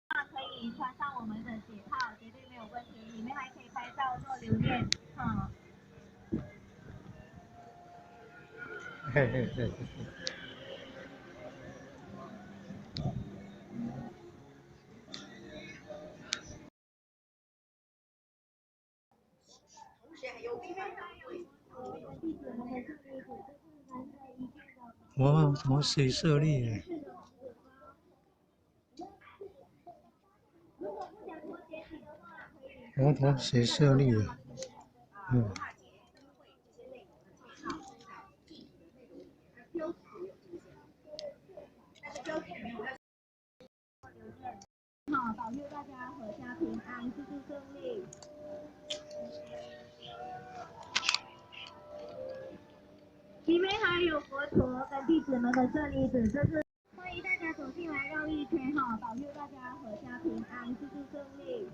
可以穿上我們的鞋套，絕對沒有問題。裡面還可以拍照做留念，哈。嘿嘿嘿。哇，什麼水舍利？佛陀水舍利啊，嗯。好，保佑大家闔家平安，事事順利。裡面還有佛陀跟弟子們的舍利子，這是歡迎大家走進來繞一圈哈，保佑大家闔家平安，事事順利。